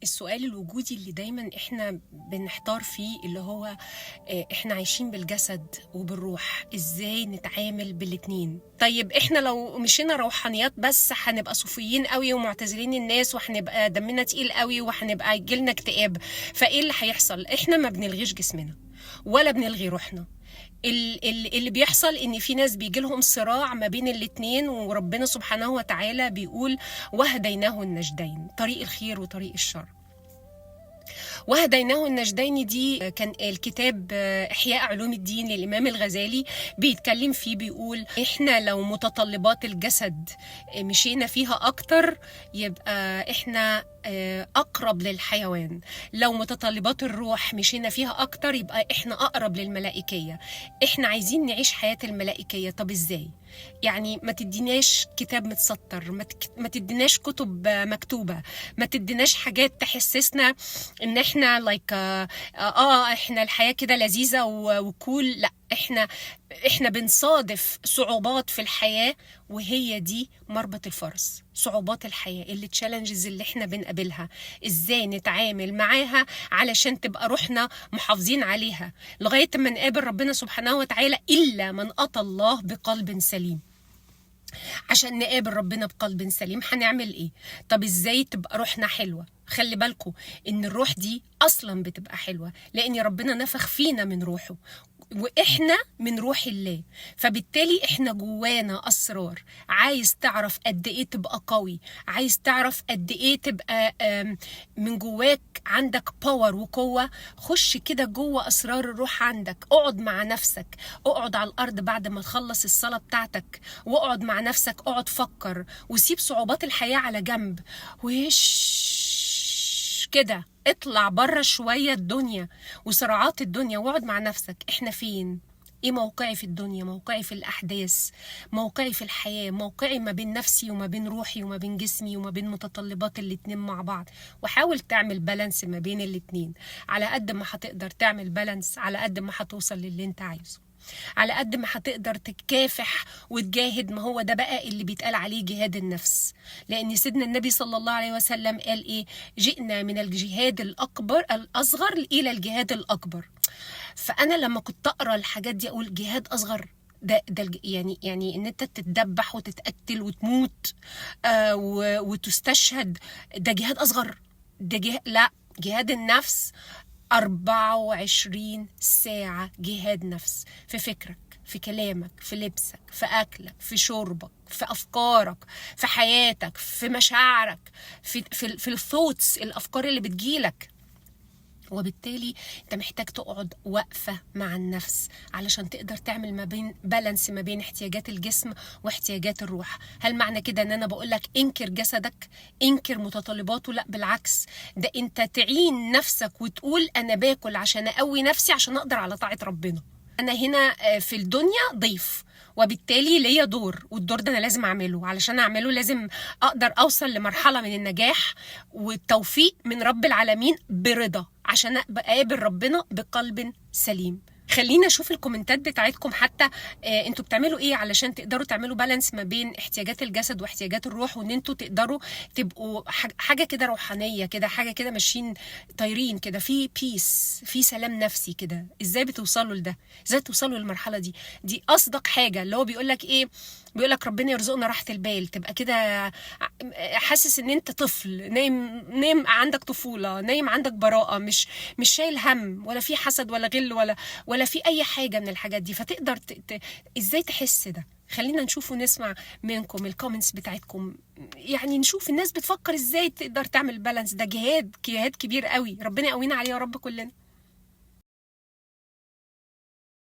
السؤال الوجودي اللي دايما احنا بنحتار فيه، اللي هو احنا عايشين بالجسد وبالروح، ازاي نتعامل بالاتنين؟ طيب احنا لو مشينا روحانيات بس هنبقى صوفيين قوي ومعتزلين الناس، وهنبقى دمنا تقيل قوي، وهنبقى يجيلنا اكتئاب. فايه اللي هيحصل؟ احنا ما بنلغيش جسمنا ولا بنلغي روحنا. اللي بيحصل ان في ناس بيجي لهم صراع ما بين الاتنين، وربنا سبحانه وتعالى بيقول وهديناه النجدين، طريق الخير وطريق الشر. وهديناه النجدين دي كان الكتاب إحياء علوم الدين للإمام الغزالي بيتكلم فيه، بيقول إحنا لو متطلبات الجسد مشينا فيها أكتر يبقى إحنا أقرب للحيوان، لو متطلبات الروح مشينا فيها أكتر يبقى إحنا أقرب للملائكية. إحنا عايزين نعيش حياة الملائكية، طب إزاي؟ يعني ما تديناش كتاب متسطر، ما تديناش كتب مكتوبة، ما تديناش حاجات تحسسنا إن إحنا like إحنا الحياة كده لذيذة و cool. لا، إحنا بنصادف صعوبات في الحياة، وهي دي مربط الفرس، صعوبات الحياة، اللي challenges اللي إحنا بنقابلها، إزاي نتعامل معاها علشان تبقى روحنا محافظين عليها لغاية ما نقابل ربنا سبحانه وتعالى، إلا من أتى الله بقلب سليم. عشان نقابل ربنا بقلب سليم هنعمل إيه؟ طب إزاي تبقى روحنا حلوة؟ خلي بالكم إن الروح دي أصلا بتبقى حلوة، لأن ربنا نفخ فينا من روحه، وإحنا من روح الله، فبالتالي إحنا جوانا أسرار. عايز تعرف قد إيه تبقى قوي، عايز تعرف قد إيه تبقى من جواك عندك power وقوة، خش كده جوه أسرار الروح عندك. اقعد مع نفسك، اقعد على الأرض بعد ما تخلص الصلاة بتاعتك، واقعد مع نفسك، اقعد فكر، وسيب صعوبات الحياة على جنب، وش كده اطلع بره شوية الدنيا وصراعات الدنيا، واقعد مع نفسك. احنا فين؟ ايه موقعي في الدنيا؟ موقعي في الأحداث، موقعي في الحياة، موقعي ما بين نفسي وما بين روحي وما بين جسمي وما بين متطلبات الاتنين مع بعض. وحاول تعمل balance ما بين الاتنين، على قد ما هتقدر تعمل balance على قد ما هتوصل للي انت عايزه، على قد ما هتقدر تكافح وتجاهد. ما هو ده بقى اللي بيتقال عليه جهاد النفس، لأن سيدنا النبي صلى الله عليه وسلم قال إيه؟ جئنا من الجهاد الأكبر الأصغر إلى الجهاد الأكبر. فأنا لما كنت أقرأ الحاجات دي أقول جهاد أصغر، ده يعني إن أنت تتدبح وتتقتل وتموت وتستشهد، ده جهاد أصغر؟ ده لا، جهاد النفس 24 ساعة جهاد نفس، في فكرك، في كلامك، في لبسك، في أكلك، في شربك، في أفكارك، في حياتك، في مشاعرك، في في في ال thoughts، الأفكار اللي بتجيلك. وبالتالي انت محتاج تقعد وقفة مع النفس علشان تقدر تعمل ما بين balance ما بين احتياجات الجسم واحتياجات الروح. هل معنى كده ان انا بقولك انكر جسدك، انكر متطلباته؟ لا، بالعكس، ده انت تعين نفسك وتقول انا باكل عشان اقوي نفسي عشان اقدر على طاعة ربنا. انا هنا في الدنيا ضيف، وبالتالي ليا دور، والدور ده انا لازم اعمله. علشان اعمله لازم اقدر اوصل لمرحلة من النجاح والتوفيق من رب العالمين برضا، عشان اقابل ربنا بقلب سليم. خلينا اشوف الكومنتات بتاعتكم حتى، انتوا بتعملوا ايه علشان تقدروا تعملوا balance ما بين احتياجات الجسد واحتياجات الروح، وان انتوا تقدروا تبقوا حاجة كده روحانية كده، حاجة كده ماشيين طايرين كده، في peace، في سلام نفسي كده. ازاي بتوصلوا لده؟ ازاي توصلوا للمرحلة دي؟ دي اصدق حاجة، اللي هو بيقول لك ايه؟ بيقول لك ربنا يرزقنا راحة البال، تبقى كده حاسس ان انت طفل نايم عندك طفولة، نايم عندك براءه، مش شايل هم، ولا في حسد ولا غل ولا في اي حاجة من الحاجات دي. فتقدر ازاي تحس ده؟ خلينا نشوف ونسمع منكم ال comments بتاعتكم، يعني نشوف الناس بتفكر ازاي تقدر تعمل balance. ده جهاد كبير قوي، ربنا يقوينا عليه يا رب كلنا.